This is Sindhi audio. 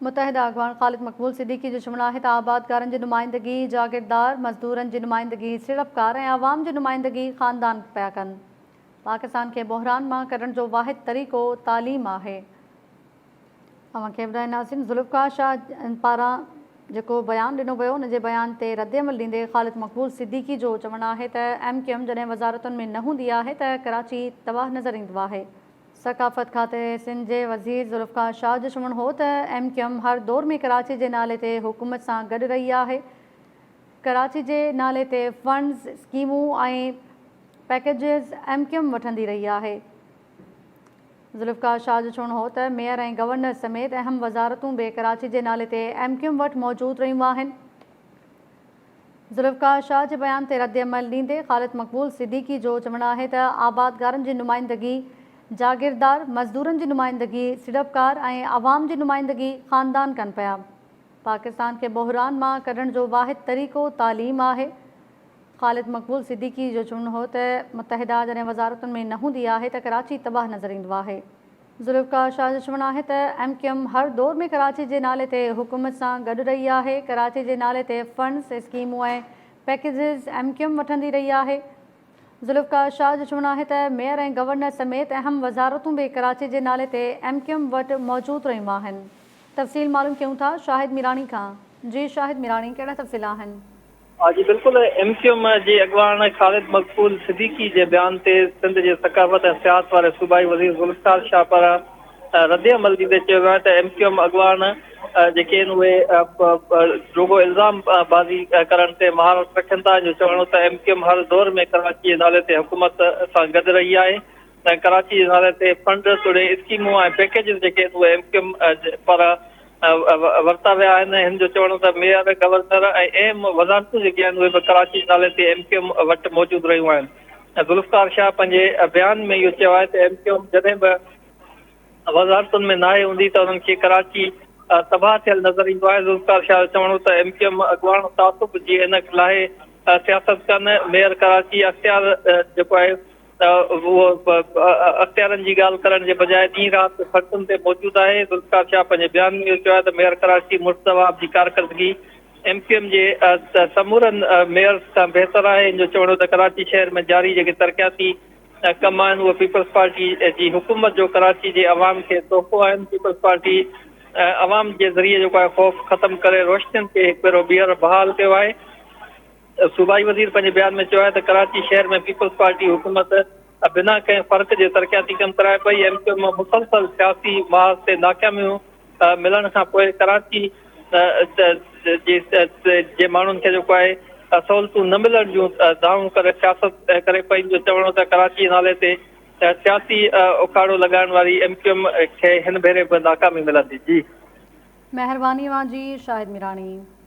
متحده اڳواڻ خالد مقبول صديقي جو چوڻ آهي ته آبادگارن جي نمائندگي جاگيردار، مزدورن جي نمائندگي سيڙپڪار ۽ عوام جي نمائندگي خاندان پيا ڪن. پاڪستان کي بحران مان ڪڍڻ جو واحد طريقو تعليم آهي. اوهان کي ٻڌائينداسين ذوالفقار شاهه پاران جيڪو بيان ڏنو ويو ان جي بيان تي ردعمل ڏيندي خالد مقبول صديقي جو چوڻ آهي ته ايم ڪيو ايم جڏهن وزارتن ۾ نه هوندي آهي ته ڪراچي تباهه نظر ايندو آهي. ثقافت کاتي سنڌ جي وزير ذوالفقار شاهه جو چوڻ هو ته ايم ڪيو ايم هر دور ۾ ڪراچي جي نالي تي حڪومت سان گڏ رهي آهي، ڪراچي جي نالي تي فنڊز، اسڪيمون ۽ پيڪيجز ايم ڪيو ايم وٺندي رهي آهي. ذوالفقار شاهه جو چوڻ هو ته ميئر ۽ گورنر سميت اهم وزارتون به ڪراچي جي نالي تي ايم ڪيو ايم وٽ موجود رهيون آهن. ذوالفقار شاهه جي بيان تي ردعمل ڏيندي خالد مقبول صديقي جو چوڻ آهي ته آبادگارن جي نمائندگي جاگيردار، مزدورن جي نمائندگي سيڙپڪار ۽ عوام جي نمائندگي خاندان ڪن پيا. پاڪستان کي بحران مان ڪڍڻ جو واحد طريقو تعليم آهي. خالد مقبول صديقي جو چوڻ هو ته متحده جڏهن وزارتن ۾ نه هوندي آهي ته ڪراچي تباهه نظر ايندو آهي. ذوالفقار شاهه جو چوڻ آهي ته ايم ڪيو ايم هر دور ۾ ڪراچي جي نالي تي حڪومت سان گڏ رهي آهي، ڪراچي جي نالي تي فنڊز، اسڪيمون ۽ پيڪيجز ايم ڪيو ايم وٺندي رهي آهي. ذوالفقار شاهه جو چوڻ آهي ته ميئر ۽ گورنر سميت اهم وزارتون به ڪراچي جي نالي تي ايم ڪيو ايم وٽ موجود رهيون آهن. تفصيل معلوم ڪيون ٿا شاهد ميراڻي کان. جي شاهد ميراڻي ڪهڙا تفصيل آهن؟ جي بلڪل ايم ڪيو ايم جي اڳواڻ خالد مقبول صديقي جي بيان تي سنڌ جي ثقافت ۽ سياحت واري صوبائي وزير ذوالفقار شاهه پاران ردعمل ڏيندي چيو ويو آهي ته ايم ڪيو ايم اڳواڻ جيڪي آهن اهي رڳو الزام بازي ڪرڻ تي مهارت رکن ٿا جو چوڻ هو ته ايم ڪيو ايم هر دور ۾ ڪراچي جي نالي تي حڪومت سان گڏ رهي آهي ۽ ڪراچي جي نالي تي فنڊ توڙي اسڪيمون ۽ پيڪيجز جيڪي آهن اهي ايم ڪيو ايم پاران ورتا ويا آهن. هن جو چوڻ هو ته ميئر، گورنر ۽ اهم وزارتون جيڪي آهن اهي به ڪراچي جي نالي تي ايم ڪيو ايم وٽ موجود رهيون آهن. ذوالفقار شاهه پنهنجي بيان ۾ اهو چيو آهي ته ايم ڪيو ايم جڏهن به وزارتن ۾ ناهي هوندي ته انهن کي ڪراچي تباهه ٿيل نظر ايندو آهي. ذوالفقار شاهه جو چوڻ هو ته ايم ڪيو ايم اڳواڻ تعصب جي عينڪ لاهي سياست ڪن، ميئر ڪراچي اختيار جيڪو آهي ته اهو اختيارن جي ڳالهه ڪرڻ جي بجاء ڏينهن رات سڙڪن تي موجود آهي. ذوالفقار شاهه پنهنجي بيان ۾ اهو چيو آهي ته ميئر ڪراچي مرتضيٰ وهاب جي ڪارڪردگي ايم ڪيو ايم جي سمورن ميئرز کان بهتر آهي. هن جو چوڻ هو ته ڪراچي شهر ۾ جاري جيڪي ترقياتي ڪم آهن اهي پيپلز پارٽي جي حڪومت جو ڪراچي جي عوام کي تحفو آهن. پيپلز پارٽي عوام جي ذريعي جيڪو آهي خوف ختم ڪري روشنين کي هڪ ڀيرو ٻيهر بحال ڪيو آهي. صوبائي وزير پنهنجي بيان ۾ چيو آهي ته ڪراچي شهر ۾ پيپلز پارٽي حڪومت بنا ڪنهن فرق جي ترقياتي ڪم ڪرائي پئي، ايم ڪيو ايم مسلسل سياسي محاذ تي ناڪاميون ملڻ کان پوء ڪراچي جي ماڻهن کي جيڪو آهي سهولتون نه ملڻ جون دانهون ڪري سياست ڪري پئي، جو چوڻ هو ته ڪراچي جي نالي تي سياسي اکاڙو لڳائڻ واري ايم ڪيو ايم کي هن ڀيري به ناڪامي ملندي. جي. مهرباني اوهان جي شاهد ميراڻي.